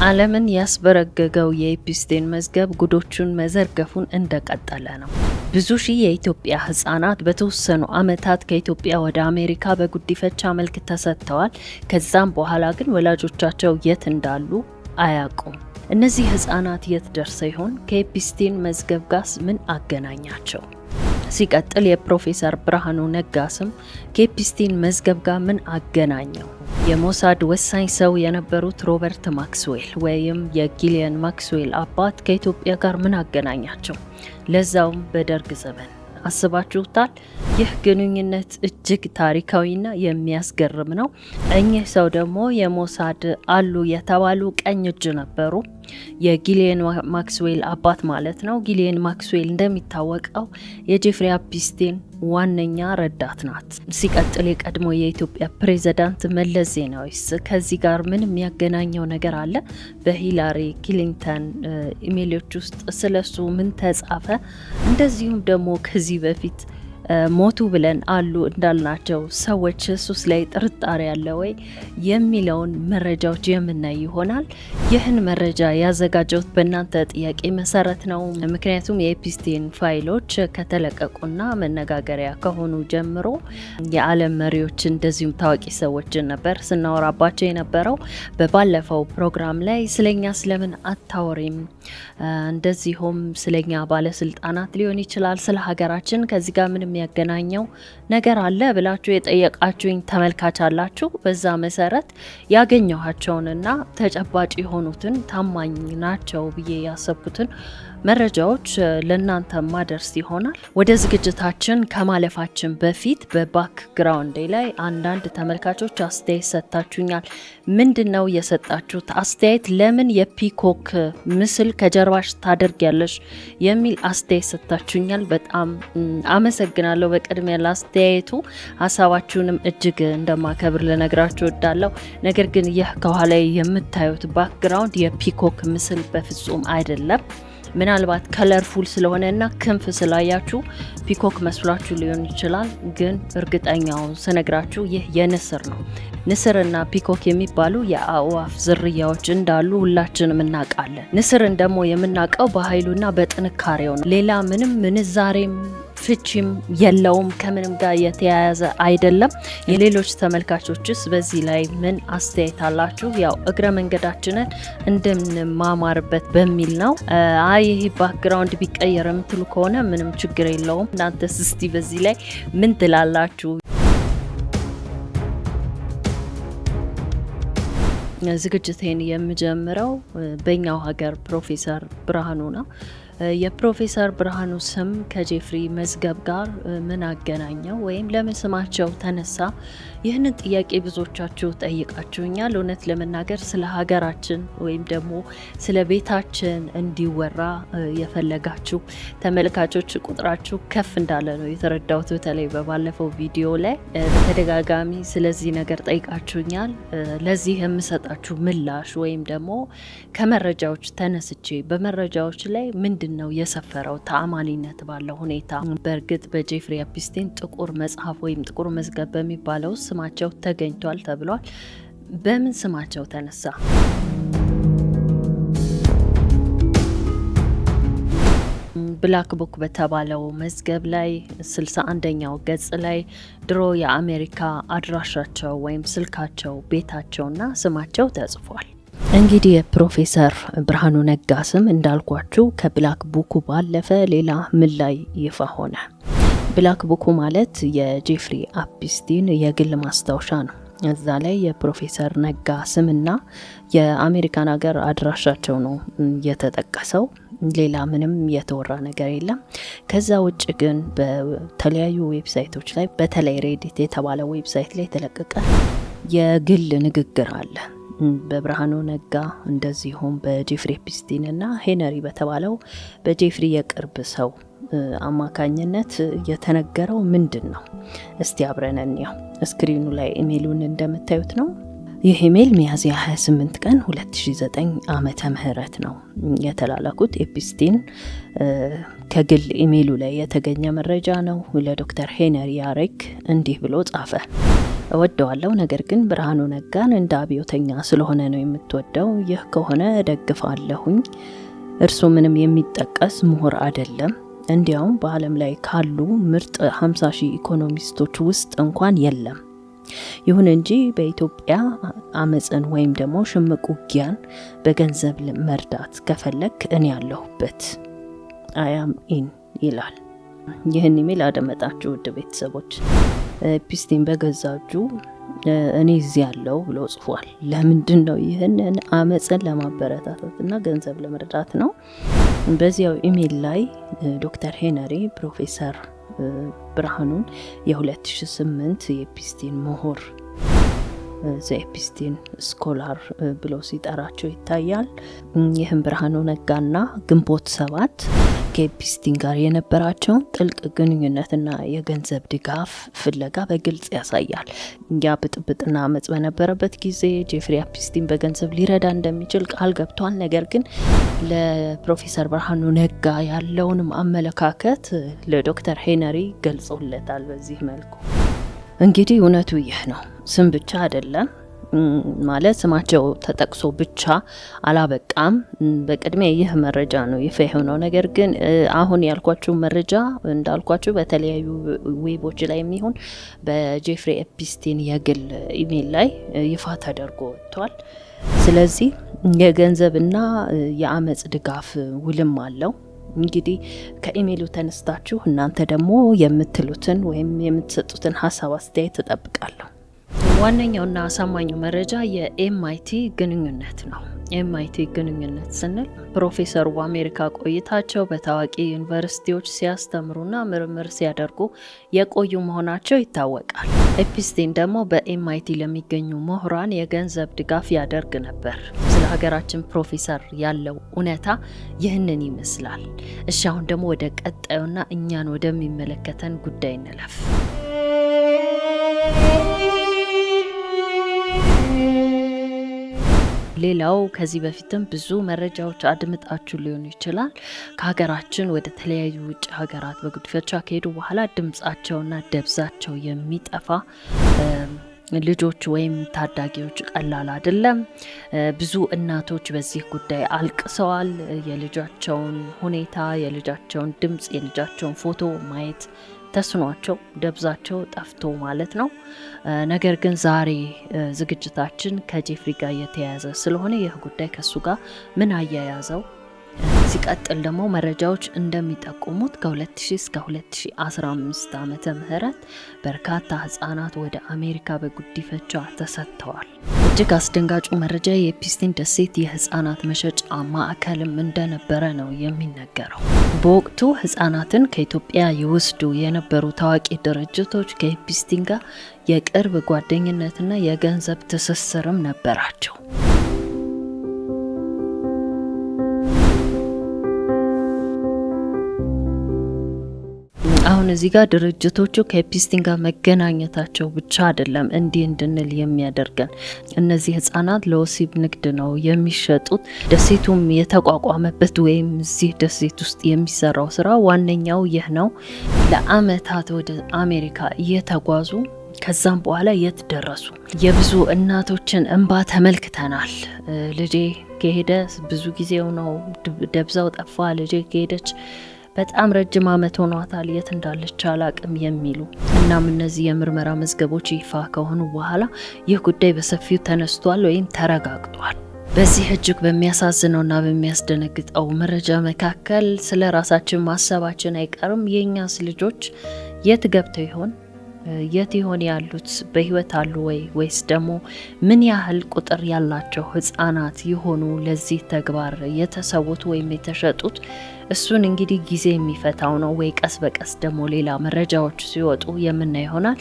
ዓለምን ያስበረገገው የኤፒስቴን መዝገብ ጉዶቹን መዘርገፉን እንደቀጠለ ነው። ብዙ ሺህ የኢትዮጵያ ህጻናት በተወሰኑ አመታት ከኢትዮጵያ ወደ አሜሪካ በጉዲፈቻ መልክ ተሰጥተዋል። ከዛም በኋላ ግን ወላጆቻቸው የት እንዳሉ አያውቁም። እነዚህ ህጻናት የት ደርሰው ይሆን? ከኤፒስቴን መዝገብ ጋርስ ምን አገናኛቸው? ሲቀጥል የፕሮፌሰር ብርሃኑ ነጋ ስም ከኤፒስቲን መዝገብ ጋር ምን አገናኘው? የሞሳድ ወሳኝ ሰው የነበሩት ሮበርት ማክስዌል ወይም የጊሊየን ማክስዌል አባት ከኢትዮጵያ ጋር ምን አገናኛቸው? ለዛውም በደርግ ዘመን አስባችሁታል? ይህ ግንኙነት እጅግ ታሪካዊና የሚያስገርም ነው። እኚህ ሰው ደግሞ የሞሳድ አሉ የተባሉ ቀኝ እጅ ነበሩ። የጊሊየን ማክስዌል አባት ማለት ነው። ጊሊየን ማክስዌል እንደሚታወቀው የጄፍሪ ኤፕስቲን ዋነኛ ረዳት ናት። ሲቀጥል የቀድሞ የኢትዮጵያ ፕሬዝዳንት መለስ ዜናዊስ ከዚህ ጋር ምን የሚያገናኘው ነገር አለ? በሂላሪ ክሊንተን ኢሜሎች ውስጥ ስለሱ ምን ተጻፈ? እንደዚሁም ደግሞ ከዚህ በፊት ሞቱ ብለን አሉ እንዳልናቸው ሰዎች ሱስ ላይ ጥርጣሬ ያለ ወይ የሚለውን መረጃዎች የምናይ ይሆናል። ይህን መረጃ ያዘጋጀሁት በእናንተ ጥያቄ መሰረት ነው። ምክንያቱም የኤፒስቲን ፋይሎች ከተለቀቁና መነጋገሪያ ከሆኑ ጀምሮ የዓለም መሪዎች እንደዚሁም ታዋቂ ሰዎችን ነበር ስናወራባቸው የነበረው። በባለፈው ፕሮግራም ላይ ስለኛ ስለምን አታወሪም፣ እንደዚሁም ስለኛ ባለስልጣናት ሊሆን ይችላል፣ ስለ ሀገራችን ከዚህ ጋር ምንም የሚያገናኘው ነገር አለ ብላችሁ የጠየቃችሁኝ ተመልካች አላችሁ። በዛ መሰረት ያገኘኋቸውንና ተጨባጭ የሆኑትን ታማኝ ናቸው ብዬ ያሰብኩትን መረጃዎች ለእናንተ ማደርስ ይሆናል። ወደ ዝግጅታችን ከማለፋችን በፊት በ background ላይ አንዳንድ ተመልካቾች አስተያየት ሰጥታችሁኛል። ምንድን ነው የሰጣችሁት አስተያየት? ለምን የ peacock ምስል ከጀርባሽ ታደርጊያለሽ የሚል አስተያየት ሰጥታችሁኛል። በጣም አመሰግናለሁ በቅድሚያ ለአስተያየቱ። ሀሳባችሁንም እጅግ እንደማከብር ልነግራችሁ እወዳለሁ። ነገር ግን ይህ ከኋላ የምታዩት background የ peacock ምስል በፍጹም አይደለም። ምናልባት colorful ስለሆነ እና ክንፍ ስላያችሁ peacock መስሏችሁ ሊሆን ይችላል። ግን እርግጠኛውን ስነግራችሁ ይህ የንስር ነው። ንስርና peacock የሚባሉ የአእዋፍ ዝርያዎች እንዳሉ ሁላችንም እናውቃለን። ንስርን ደግሞ የምናውቀው በኃይሉና በጥንካሬው ነው። ሌላ ምንም ምንዛሬም ፍቺም የለውም። ከምንም ጋር የተያያዘ አይደለም። የሌሎች ተመልካቾችስ በዚህ ላይ ምን አስተያየት አላችሁ? ያው እግረ መንገዳችንን እንድንማማርበት በሚል ነው። አይ ይህ background ቢቀየር የምትሉ ከሆነ ምንም ችግር የለውም። እናንተስ እስቲ በዚህ ላይ ምን ትላላችሁ? ዝግጅቴን የምጀምረው በኛው ሀገር ፕሮፌሰር ብርሃኑ ነው። የፕሮፌሰር ብርሃኑ ስም ከጄፍሪ መዝገብ ጋር ምን አገናኘው ወይም ለምን ስማቸው ተነሳ? ይህንን ጥያቄ ብዙዎቻችሁ ጠይቃችሁኛል። እውነት ለመናገር ስለ ሀገራችን ወይም ደግሞ ስለ ቤታችን እንዲወራ የፈለጋችሁ ተመልካቾች ቁጥራችሁ ከፍ እንዳለ ነው የተረዳሁት። በተለይ በባለፈው ቪዲዮ ላይ በተደጋጋሚ ስለዚህ ነገር ጠይቃችሁኛል። ለዚህ የምሰጣችሁ ምላሽ ወይም ደግሞ ከመረጃዎች ተነስቼ በመረጃዎች ላይ ምንድን ነው የሰፈረው ተአማኒነት ባለው ሁኔታ። በእርግጥ በጄፍሪ ኤፕስቲን ጥቁር መጽሐፍ ወይም ጥቁር መዝገብ በሚባለው ስማቸው ተገኝቷል ተብሏል። በምን ስማቸው ተነሳ? Black Book በተባለው መዝገብ ላይ 61ኛው ገጽ ላይ ድሮ የአሜሪካ አድራሻቸው ወይም ስልካቸው፣ ቤታቸውና ስማቸው ተጽፏል። እንግዲህ የፕሮፌሰር ብርሃኑ ነጋ ስም እንዳልኳችሁ ከ Black Book ኡ ባለፈ ሌላ ምን ላይ ይፋ ሆነ? Black Book ኡ ማለት የጄፍሪ ኤፕስቲን የግል ማስታወሻ ነው። እዛ ላይ የፕሮፌሰር ነጋ ስምና የአሜሪካን ሀገር አድራሻቸው ነው የተጠቀሰው። ሌላ ምንም የተወራ ነገር የለም። ከዛ ውጭ ግን በተለያዩ website ኦች ላይ በተለይ Reddit የተባለ website ላይ የተለቀቀ የግል ንግግር አለ። በብርሃኑ ነጋ እንደዚሁም በጄፍሪ ኤፕስቲን እና ሄነሪ በተባለው በጄፍሪ የቅርብ ሰው አማካኝነት የተነገረው ምንድን ነው? እስቲ አብረን እንየው። Screen ኑ ላይ ኢሜይሉን እንደምታዩት ነው። ይህ ኢሜይል ሚያዝያ 28 ቀን 2009 ዓመተ ምህረት ነው የተላላኩት። ኤፕስቲን ከግል ኢሜይሉ ላይ የተገኘ መረጃ ነው። ለዶክተር ሄነሪ ያሬክ እንዲህ ብሎ ጻፈ። እወደዋለሁ፣ ነገር ግን ብርሃኑ ነጋን እንደ አብዮተኛ ስለሆነ ነው የምትወደው። ይህ ከሆነ እደግፋለሁኝ። እርሱ ምንም የሚጠቀስ ምሁር አይደለም። እንዲያውም በዓለም ላይ ካሉ ምርጥ 50 ሺህ ኢኮኖሚስቶች ውስጥ እንኳን የለም። ይሁን እንጂ በኢትዮጵያ አመፅን ወይም ደግሞ ሽምቅ ውጊያን በገንዘብ መርዳት ከፈለክ እኔ ያለሁበት፣ I am in ይላል። ይህን ኢሜል አደመጣችሁ ውድ ቤተሰቦች። ኤፒስቲን በገዛ እጁ እኔ እዚህ ያለው ብሎ ጽፏል። ለምንድን ነው? ይህንን አመፅን ለማበረታታትና ገንዘብ ለመርዳት ነው። በዚያው ኢሜል ላይ ዶክተር ሄነሪ ፕሮፌሰር ብርሃኑን የ2008 የኤፒስቲን ምሁር፣ the Epstein scholar ብሎ ሲጠራቸው ይታያል። ይህም ብርሃኑ ነጋና ግንቦት 7 ከኤፒስቲን ጋር የነበራቸውን ጥልቅ ግንኙነትና የገንዘብ ድጋፍ ፍለጋ በግልጽ ያሳያል። ያ ብጥብጥና አመፅ በነበረበት ጊዜ ጄፍሪ ኤፒስቲን በገንዘብ ሊረዳ እንደሚችል ቃል ገብቷል። ነገር ግን ለፕሮፌሰር ብርሃኑ ነጋ ያለውንም አመለካከት ለዶክተር ሄነሪ ገልጾለታል። በዚህ መልኩ እንግዲህ እውነቱ ይህ ነው። ስም ብቻ አይደለም፣ ማለት ስማቸው ተጠቅሶ ብቻ አላበቃም። በቅድሚያ ይህ መረጃ ነው ይፋ የሆነው። ነገር ግን አሁን ያልኳችሁ መረጃ እንዳልኳችሁ በተለያዩ ዌቦች ላይ የሚሆን በጄፍሪ ኤፒስቲን የግል ኢሜል ላይ ይፋ ተደርጎ ወጥቷል። ስለዚህ የገንዘብና የአመፅ ድጋፍ ውልም አለው። እንግዲህ ከኢሜይሉ ተነስታችሁ እናንተ ደግሞ የምትሉትን ወይም የምትሰጡትን ሀሳብ አስተያየት እጠብቃለሁ። ዋነኛውና አሳማኙ መረጃ የኤምአይቲ ግንኙነት ነው። ኤምአይቲ ግንኙነት ስንል ፕሮፌሰሩ በአሜሪካ ቆይታቸው በታዋቂ ዩኒቨርሲቲዎች ሲያስተምሩና ምርምር ሲያደርጉ የቆዩ መሆናቸው ይታወቃል። ኤፒስቲን ደግሞ በኤምአይቲ ለሚገኙ ምሁራን የገንዘብ ድጋፍ ያደርግ ነበር። ስለ ሀገራችን ፕሮፌሰር ያለው እውነታ ይህንን ይመስላል። እሺ፣ አሁን ደግሞ ወደ ቀጣዩና እኛን ወደሚመለከተን ጉዳይ እንለፍ። ሌላው ከዚህ በፊትም ብዙ መረጃዎች አድምጣችሁ ሊሆን ይችላል። ከሀገራችን ወደ ተለያዩ ውጭ ሀገራት በጉዲፈቻ ከሄዱ በኋላ ድምጻቸውና ደብዛቸው የሚጠፋ ልጆች ወይም ታዳጊዎች ቀላል አይደለም። ብዙ እናቶች በዚህ ጉዳይ አልቅሰዋል። የልጃቸውን ሁኔታ፣ የልጃቸውን ድምጽ፣ የልጃቸውን ፎቶ ማየት ተስኗቸው ደብዛቸው ጠፍቶ ማለት ነው። ነገር ግን ዛሬ ዝግጅታችን ከጄፍሪ ጋር የተያያዘ ስለሆነ ይህ ጉዳይ ከሱ ጋር ምን አያያዘው? ሲቀጥል ደግሞ መረጃዎች እንደሚጠቁሙት ከ2000 እስከ 2015 ዓመተ ምህረት በርካታ ህጻናት ወደ አሜሪካ በጉዲፈቻ ተሰጥተዋል። እጅግ አስደንጋጩ መረጃ የኤፒስቲን ደሴት የህጻናት መሸጫ ማዕከልም እንደነበረ ነው የሚነገረው። በወቅቱ ህጻናትን ከኢትዮጵያ ይወስዱ የነበሩ ታዋቂ ድርጅቶች ከኤፒስቲን ጋር የቅርብ ጓደኝነትና የገንዘብ ትስስርም ነበራቸው። አሁን እዚህ ጋር ድርጅቶቹ ከኤፒስቲን ጋር መገናኘታቸው ብቻ አይደለም እንዲህ እንድንል የሚያደርገን። እነዚህ ህጻናት ለወሲብ ንግድ ነው የሚሸጡት። ደሴቱም የተቋቋመበት ወይም እዚህ ደሴት ውስጥ የሚሰራው ስራ ዋነኛው ይህ ነው። ለአመታት ወደ አሜሪካ እየተጓዙ ከዛም በኋላ የት ደረሱ? የብዙ እናቶችን እንባ ተመልክተናል። ልጄ ከሄደ ብዙ ጊዜው ነው፣ ደብዛው ጠፋ፣ ልጄ ከሄደች በጣም ረጅም አመት ሆኗታል፣ የት እንዳለች አላቅም የሚሉ። እናም እነዚህ የምርመራ መዝገቦች ይፋ ከሆኑ በኋላ ይህ ጉዳይ በሰፊው ተነስቷል ወይም ተረጋግጧል። በዚህ እጅግ በሚያሳዝነውና በሚያስደነግጠው መረጃ መካከል ስለ ራሳችን ማሰባችን አይቀርም። የእኛስ ልጆች የት ገብተው ይሆን? የት ይሆን ያሉት? በህይወት አሉ ወይ? ወይስ ደግሞ ምን ያህል ቁጥር ያላቸው ህጻናት ይሆኑ ለዚህ ተግባር የተሰዉት ወይም የተሸጡት? እሱን እንግዲህ ጊዜ የሚፈታው ነው፣ ወይ ቀስ በቀስ ደግሞ ሌላ መረጃዎች ሲወጡ የምናይ ይሆናል።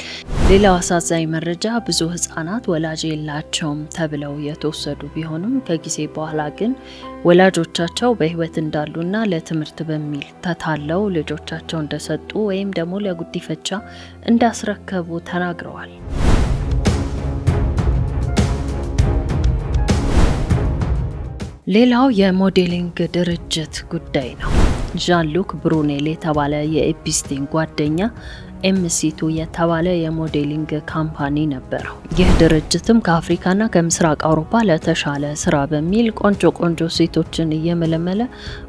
ሌላው አሳዛኝ መረጃ ብዙ ህጻናት ወላጅ የላቸውም ተብለው የተወሰዱ ቢሆንም ከጊዜ በኋላ ግን ወላጆቻቸው በህይወት እንዳሉና ለትምህርት በሚል ተታለው ልጆቻቸው እንደሰጡ ወይም ደግሞ ለጉዲፈቻ እንዳስረከቡ ተናግረዋል። ሌላው የ modeling ድርጅት ጉዳይ ነው። ዣን ሉክ ብሩኔል የተባለ የኤፒስቲን ጓደኛ MC2 የተባለ የ modeling company ነበረው። ይህ ድርጅትም ከአፍሪካና ከምስራቅ አውሮፓ ለተሻለ ስራ በሚል ቆንጆ ቆንጆ ሴቶችን እየመለመለ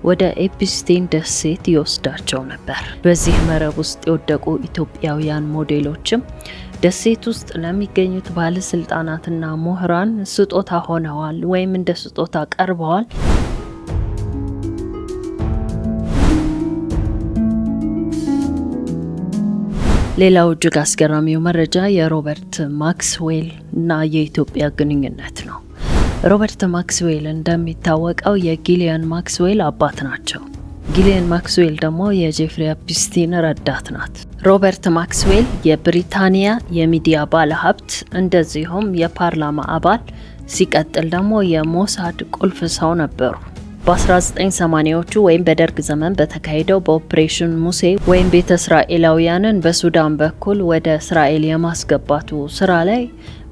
ወደ ኤፕስቲን ደሴት ይወስዳቸው ነበር። በዚህ መረብ ውስጥ የወደቁ ኢትዮጵያውያን ሞዴሎችም ደሴት ውስጥ ለሚገኙት ባለስልጣናትና ምሁራን ስጦታ ሆነዋል ወይም እንደ ስጦታ ቀርበዋል። ሌላው እጅግ አስገራሚው መረጃ የሮበርት ማክስዌል እና የኢትዮጵያ ግንኙነት ነው። ሮበርት ማክስዌል እንደሚታወቀው የጊሊያን ማክስዌል አባት ናቸው። ጊሊያን ማክስዌል ደግሞ የጄፍሪ ኤፕስቲን ረዳት ናት። ሮበርት ማክስዌል የብሪታንያ የሚዲያ ባለሀብት እንደዚሁም የፓርላማ አባል፣ ሲቀጥል ደግሞ የሞሳድ ቁልፍ ሰው ነበሩ። በ1980ዎቹ ወይም በደርግ ዘመን በተካሄደው በኦፕሬሽን ሙሴ ወይም ቤተ እስራኤላውያንን በሱዳን በኩል ወደ እስራኤል የማስገባቱ ስራ ላይ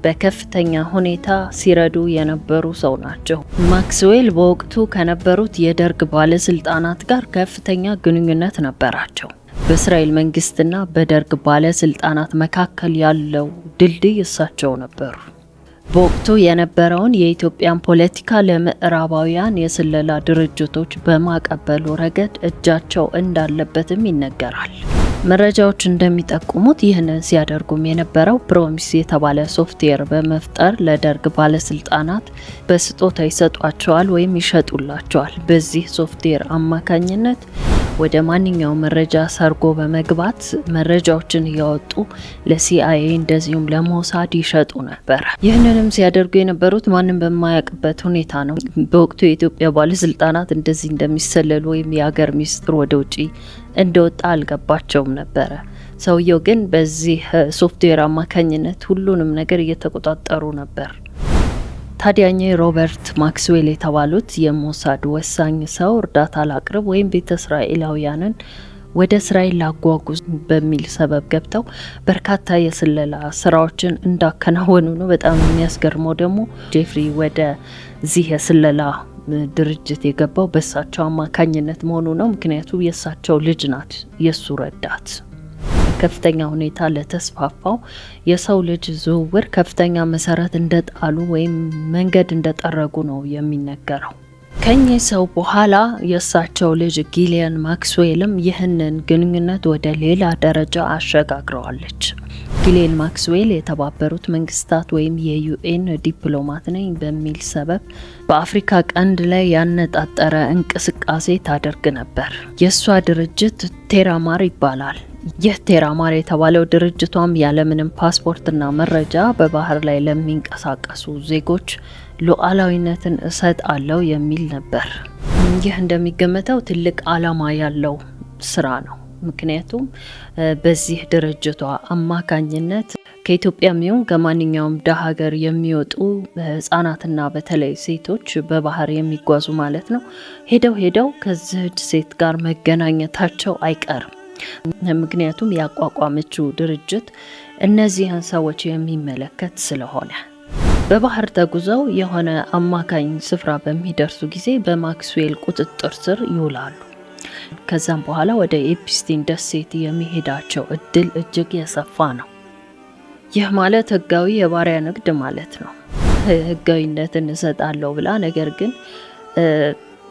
በከፍተኛ ሁኔታ ሲረዱ የነበሩ ሰው ናቸው። ማክስዌል በወቅቱ ከነበሩት የደርግ ባለስልጣናት ጋር ከፍተኛ ግንኙነት ነበራቸው። በእስራኤል መንግስትና በደርግ ባለስልጣናት መካከል ያለው ድልድይ እሳቸው ነበሩ። በወቅቱ የነበረውን የኢትዮጵያን ፖለቲካ ለምዕራባውያን የስለላ ድርጅቶች በማቀበሉ ረገድ እጃቸው እንዳለበትም ይነገራል። መረጃዎች እንደሚጠቁሙት ይህንን ሲያደርጉም የነበረው ፕሮሚስ የተባለ ሶፍትዌር በመፍጠር ለደርግ ባለስልጣናት በስጦታ ይሰጧቸዋል ወይም ይሸጡላቸዋል። በዚህ ሶፍትዌር አማካኝነት ወደ ማንኛውም መረጃ ሰርጎ በመግባት መረጃዎችን እያወጡ ለሲአይኤ እንደዚሁም ለሞሳድ ይሸጡ ነበር። ይህንንም ሲያደርጉ የነበሩት ማንም በማያውቅበት ሁኔታ ነው። በወቅቱ የኢትዮጵያ ባለስልጣናት እንደዚህ እንደሚሰለሉ ወይም የሀገር ሚስጥር ወደ ውጪ እንደወጣ አልገባቸውም ነበረ። ሰውየው ግን በዚህ ሶፍትዌር አማካኝነት ሁሉንም ነገር እየተቆጣጠሩ ነበር። ታዲያ እኚህ ሮበርት ማክስዌል የተባሉት የሞሳድ ወሳኝ ሰው እርዳታ ላቅርብ ወይም ቤተ እስራኤላውያንን ወደ እስራኤል ላጓጉዝ በሚል ሰበብ ገብተው በርካታ የስለላ ስራዎችን እንዳከናወኑ ነው። በጣም የሚያስገርመው ደግሞ ጄፍሪ ወደዚህ የስለላ ድርጅት የገባው በእሳቸው አማካኝነት መሆኑ ነው። ምክንያቱ የእሳቸው ልጅ ናት የእሱ ረዳት። ከፍተኛ ሁኔታ ለተስፋፋው የሰው ልጅ ዝውውር ከፍተኛ መሰረት እንደጣሉ ወይም መንገድ እንደጠረጉ ነው የሚነገረው። ከኚህ ሰው በኋላ የእሳቸው ልጅ ጊሊያን ማክስዌልም ይህንን ግንኙነት ወደ ሌላ ደረጃ አሸጋግረዋለች። ጊሊያን ማክስዌል የተባበሩት መንግስታት ወይም የ UN ዲፕሎማት ነኝ በሚል ሰበብ በአፍሪካ ቀንድ ላይ ያነጣጠረ እንቅስቃሴ ታደርግ ነበር። የእሷ ድርጅት ቴራማር ይባላል። ይህ ቴራማር የተባለው ድርጅቷም ያለምንም ፓስፖርትና መረጃ በባህር ላይ ለሚንቀሳቀሱ ዜጎች ሉዓላዊነትን እሰጣለሁ የሚል ነበር። ይህ እንደሚገመተው ትልቅ ዓላማ ያለው ስራ ነው። ምክንያቱም በዚህ ድርጅቷ አማካኝነት ከኢትዮጵያም ይሁን ከማንኛውም ደሃ ሀገር የሚወጡ ህጻናትና በተለይ ሴቶች በባህር የሚጓዙ ማለት ነው፣ ሄደው ሄደው ከዚህች ሴት ጋር መገናኘታቸው አይቀርም። ምክንያቱም ያቋቋመችው ድርጅት እነዚህን ሰዎች የሚመለከት ስለሆነ። በባህር ተጉዘው የሆነ አማካኝ ስፍራ በሚደርሱ ጊዜ በማክስዌል ቁጥጥር ስር ይውላሉ። ከዛም በኋላ ወደ ኤፕስቲን ደሴት የሚሄዳቸው እድል እጅግ የሰፋ ነው። ይህ ማለት ህጋዊ የባሪያ ንግድ ማለት ነው። ህጋዊነትን እሰጣለሁ ብላ ነገር ግን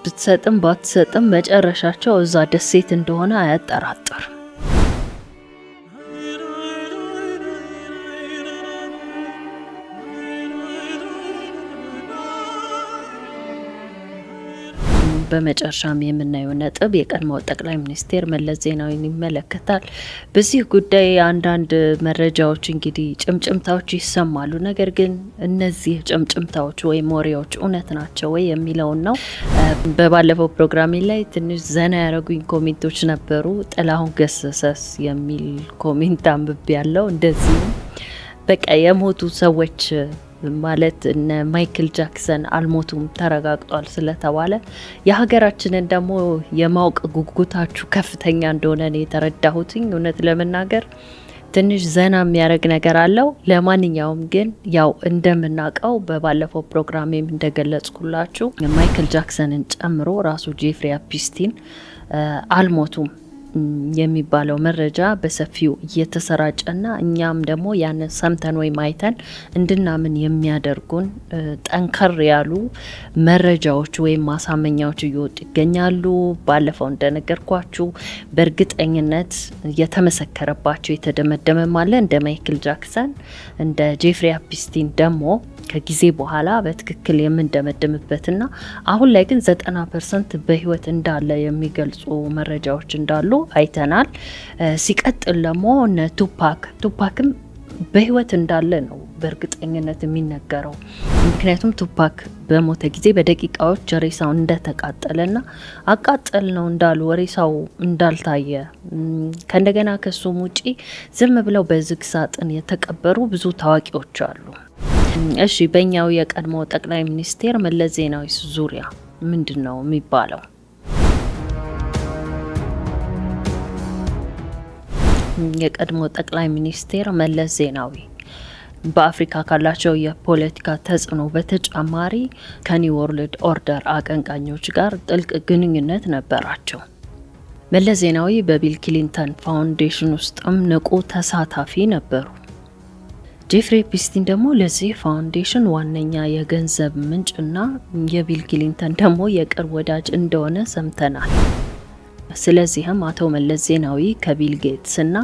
ብትሰጥም ባትሰጥም መጨረሻቸው እዛ ደሴት እንደሆነ አያጠራጥርም። በመጨረሻም የምናየው ነጥብ የቀድሞው ጠቅላይ ሚኒስቴር መለስ ዜናዊን ይመለከታል። በዚህ ጉዳይ አንዳንድ መረጃዎች እንግዲህ ጭምጭምታዎች ይሰማሉ። ነገር ግን እነዚህ ጭምጭምታዎች ወይም ወሬዎች እውነት ናቸው ወይ የሚለውን ነው። በባለፈው ፕሮግራሜ ላይ ትንሽ ዘና ያደረጉኝ comment ኦች ነበሩ። ጥላሁን ገሰሰስ የሚል comment አንብቤ ያለው፣ እንደዚሁም በቃ የሞቱ ሰዎች ማለት እነ ማይክል ጃክሰን አልሞቱም ተረጋግጧል ስለተባለ የሀገራችንን ደግሞ የማወቅ ጉጉታችሁ ከፍተኛ እንደሆነ ነው የተረዳሁትኝ። እውነት ለመናገር ትንሽ ዘና የሚያደርግ ነገር አለው። ለማንኛውም ግን ያው እንደምናውቀው በባለፈው ፕሮግራሜም እንደገለጽኩላችሁ ማይክል ጃክሰንን ጨምሮ ራሱ ጄፍሪ ኤፕስቲን አልሞቱም። የሚባለው መረጃ በሰፊው እየተሰራጨና እኛም ደግሞ ያንን ሰምተን ወይም አይተን እንድናምን የሚያደርጉን ጠንከር ያሉ መረጃዎች ወይም ማሳመኛዎች እየወጡ ይገኛሉ። ባለፈው እንደነገርኳችሁ በእርግጠኝነት የተመሰከረባቸው የተደመደመም አለ። እንደ ማይክል ጃክሰን፣ እንደ ጄፍሪ ኤፕስቲን ደግሞ ከጊዜ በኋላ በትክክል የምንደመድምበትና አሁን ላይ ግን 90% በህይወት እንዳለ የሚገልጹ መረጃዎች እንዳሉ አይተናል። ሲቀጥል ደግሞ እነ ቱፓክም በህይወት እንዳለ ነው በእርግጠኝነት የሚነገረው። ምክንያቱም ቱፓክ በሞተ ጊዜ በደቂቃዎች ሬሳው እንደተቃጠለና አቃጠል ነው እንዳሉ ሬሳው እንዳልታየ፣ ከእንደገና ከሱም ውጪ ዝም ብለው በዝግ ሳጥን የተቀበሩ ብዙ ታዋቂዎች አሉ። እሺ፣ በእኛው የቀድሞ ጠቅላይ ሚኒስቴር መለስ ዜናዊ ዙሪያ ምንድን ነው የሚባለው? የቀድሞ ጠቅላይ ሚኒስቴር መለስ ዜናዊ በአፍሪካ ካላቸው የፖለቲካ ተጽዕኖ በተጨማሪ ከ New World Order አቀንቃኞች ጋር ጥልቅ ግንኙነት ነበራቸው። መለስ ዜናዊ በቢል ክሊንተን ፋውንዴሽን ውስጥም ንቁ ተሳታፊ ነበሩ። ጄፍሪ ኤፕስቲን ደግሞ ለዚህ ፋውንዴሽን ዋነኛ የገንዘብ ምንጭና የቢል ክሊንተን ደግሞ የቅርብ ወዳጅ እንደሆነ ሰምተናል። ስለዚህም አቶ መለስ ዜናዊ ከቢል ጌትስ እና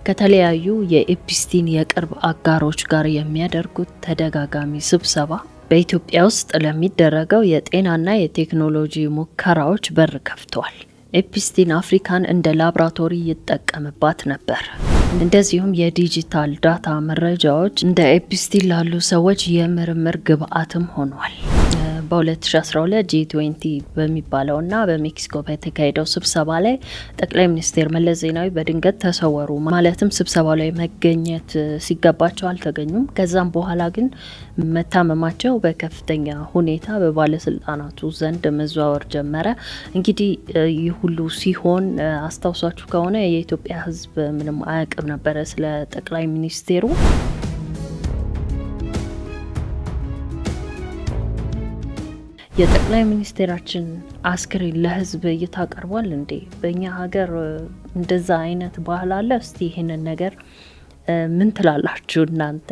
ከተለያዩ የኤፕስቲን የቅርብ አጋሮች ጋር የሚያደርጉት ተደጋጋሚ ስብሰባ በኢትዮጵያ ውስጥ ለሚደረገው የጤናና የቴክኖሎጂ ሙከራዎች በር ከፍተዋል። ኤፕስቲን አፍሪካን እንደ ላብራቶሪ ይጠቀምባት ነበር። እንደዚሁም የ digital data መረጃዎች እንደ ኤፕስቲን ላሉ ሰዎች የምርምር ግብአትም ሆኗል። በ2012 G20 በሚባለውና በሜክሲኮ በተካሄደው ስብሰባ ላይ ጠቅላይ ሚኒስትር መለስ ዜናዊ በድንገት ተሰወሩ። ማለትም ስብሰባው ላይ መገኘት ሲገባቸው አልተገኙም። ከዛም በኋላ ግን መታመማቸው በከፍተኛ ሁኔታ በባለስልጣናቱ ዘንድ መዘዋወር ጀመረ። እንግዲህ ይህ ሁሉ ሲሆን አስታውሳችሁ ከሆነ የኢትዮጵያ ሕዝብ ምንም አያውቅም ነበረ ስለ ጠቅላይ ሚኒስቴሩ። የጠቅላይ ሚኒስቴራችን አስክሬን ለህዝብ እይታ ቀርቧል እንዴ? በእኛ ሀገር እንደዛ አይነት ባህል አለ? እስቲ ይህንን ነገር ምን ትላላችሁ እናንተ?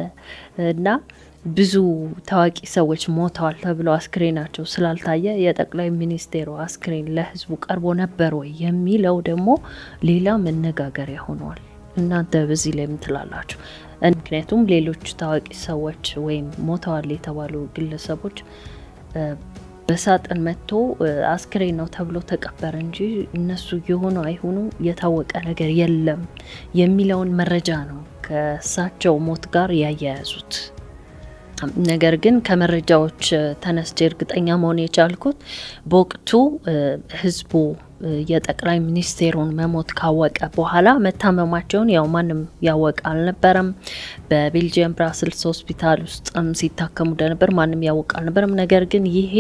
እና ብዙ ታዋቂ ሰዎች ሞተዋል ተብለው አስክሬናቸው ስላልታየ የጠቅላይ ሚኒስቴሩ አስክሬን ለህዝቡ ቀርቦ ነበር ወይ የሚለው ደግሞ ሌላ መነጋገሪያ ሆኗል። እናንተ በዚህ ላይ ምን ትላላችሁ? ምክንያቱም ሌሎች ታዋቂ ሰዎች ወይም ሞተዋል የተባሉ ግለሰቦች በሳጥን መጥቶ አስክሬን ነው ተብሎ ተቀበረ እንጂ እነሱ የሆኑ አይሆኑ የታወቀ ነገር የለም የሚለውን መረጃ ነው ከእሳቸው ሞት ጋር ያያያዙት። ነገር ግን ከመረጃዎች ተነስቼ እርግጠኛ መሆን የቻልኩት በወቅቱ ህዝቡ የጠቅላይ ሚኒስቴሩን መሞት ካወቀ በኋላ መታመማቸውን ያው ማንም ያወቀ አልነበረም። በቤልጅየም ብራስልስ ሆስፒታል ውስጥም ሲታከሙ እንደነበር ማንም ያወቀ አልነበረም። ነገር ግን ይሄ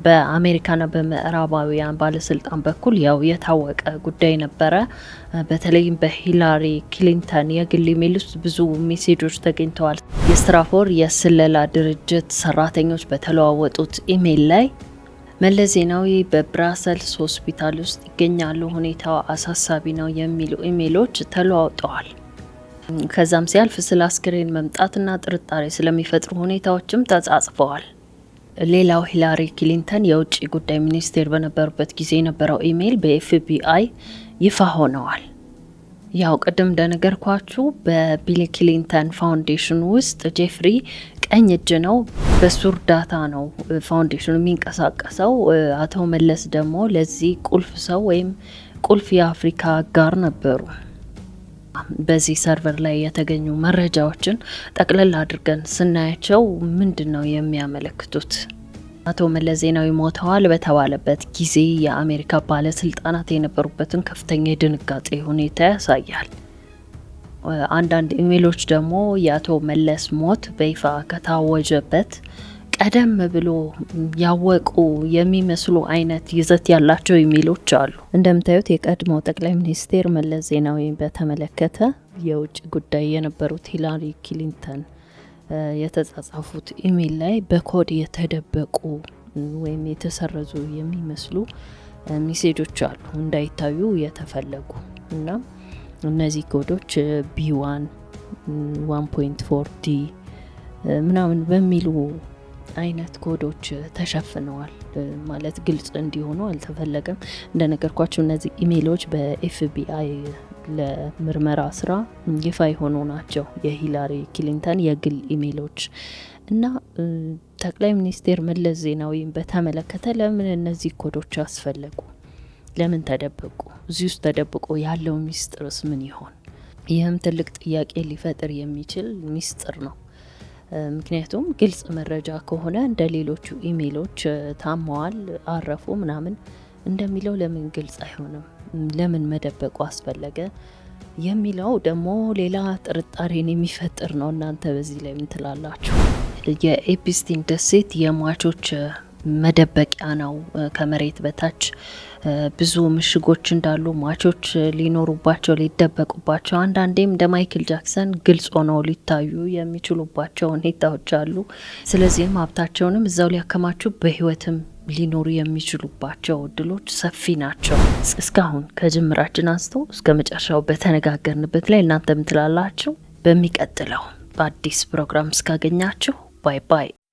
በአሜሪካና በምዕራባውያን ባለስልጣን በኩል ያው የታወቀ ጉዳይ ነበረ። በተለይም በሂላሪ ክሊንተን የግል ኢሜል ውስጥ ብዙ ሜሴጆች ተገኝተዋል። የስትራፎር የስለላ ድርጅት ሰራተኞች በተለዋወጡት ኢሜል ላይ መለስ ዜናዊ በብራሰልስ ሆስፒታል ውስጥ ይገኛሉ፣ ሁኔታው አሳሳቢ ነው የሚሉ ኢሜሎች ተለዋውጠዋል። ከዛም ሲያልፍ ስለ አስክሬን መምጣትና ጥርጣሬ ስለሚፈጥሩ ሁኔታዎችም ተጻጽፈዋል። ሌላው ሂላሪ ክሊንተን የውጭ ጉዳይ ሚኒስቴር በነበሩበት ጊዜ የነበረው ኢሜይል በኤፍቢአይ ይፋ ሆነዋል። ያው ቅድም እንደነገርኳችሁ በቢል ክሊንተን ፋውንዴሽን ውስጥ ጄፍሪ ቀኝ እጅ ነው። በሱ እርዳታ ነው ፋውንዴሽኑ የሚንቀሳቀሰው። አቶ መለስ ደግሞ ለዚህ ቁልፍ ሰው ወይም ቁልፍ የአፍሪካ አጋር ነበሩ። በዚህ server ላይ የተገኙ መረጃዎችን ጠቅለል አድርገን ስናያቸው ምንድን ነው የሚያመለክቱት? አቶ መለስ ዜናዊ ሞተዋል በተባለበት ጊዜ የአሜሪካ ባለስልጣናት የነበሩበትን ከፍተኛ የድንጋጤ ሁኔታ ያሳያል። አንዳንድ ኢሜሎች ደግሞ የአቶ መለስ ሞት በይፋ ከታወጀበት ቀደም ብሎ ያወቁ የሚመስሉ አይነት ይዘት ያላቸው ኢሜሎች አሉ። እንደምታዩት የቀድሞው ጠቅላይ ሚኒስቴር መለስ ዜናዊ በተመለከተ የውጭ ጉዳይ የነበሩት ሂላሪ ክሊንተን የተጻጻፉት ኢሜል ላይ በኮድ የተደበቁ ወይም የተሰረዙ የሚመስሉ ሜሴጆች አሉ፣ እንዳይታዩ የተፈለጉ። እና እነዚህ ኮዶች B1 1.4 D ምናምን በሚሉ አይነት ኮዶች ተሸፍነዋል። ማለት ግልጽ እንዲሆኑ አልተፈለገም። እንደነገርኳችሁ እነዚህ ኢሜይሎች በ FBI ለምርመራ ስራ ይፋ የሆኑ ናቸው፣ የሂላሪ ክሊንተን የግል ኢሜይሎች። እና ጠቅላይ ሚኒስቴር መለስ ዜናዊን በተመለከተ ለምን እነዚህ ኮዶች አስፈለጉ? ለምን ተደበቁ? እዚህ ውስጥ ተደብቆ ያለው ሚስጥርስ ምን ይሆን? ይህም ትልቅ ጥያቄ ሊፈጥር የሚችል ሚስጥር ነው። ምክንያቱም ግልጽ መረጃ ከሆነ እንደ ሌሎቹ ኢሜይሎች ታመዋል፣ አረፉ ምናምን እንደሚለው ለምን ግልጽ አይሆንም? ለምን መደበቁ አስፈለገ የሚለው ደግሞ ሌላ ጥርጣሬን የሚፈጥር ነው። እናንተ በዚህ ላይ ምን ትላላችሁ? የኤፕስቲን ደሴት የሟቾች መደበቂያ ነው። ከመሬት በታች ብዙ ምሽጎች እንዳሉ፣ ሟቾች ሊኖሩባቸው፣ ሊደበቁባቸው፣ አንዳንዴም እንደ ማይክል ጃክሰን ግልጽ ሆነው ሊታዩ የሚችሉባቸው ሁኔታዎች አሉ። ስለዚህም ሀብታቸውንም እዛው ሊያከማቹ በህይወትም ሊኖሩ የሚችሉባቸው እድሎች ሰፊ ናቸው። እስካሁን ከጅምራችን አንስቶ እስከ መጨረሻው በተነጋገርንበት ላይ እናንተ ምን ትላላችሁ? በሚቀጥለው በአዲስ ፕሮግራም እስካገኛችሁ bye bye።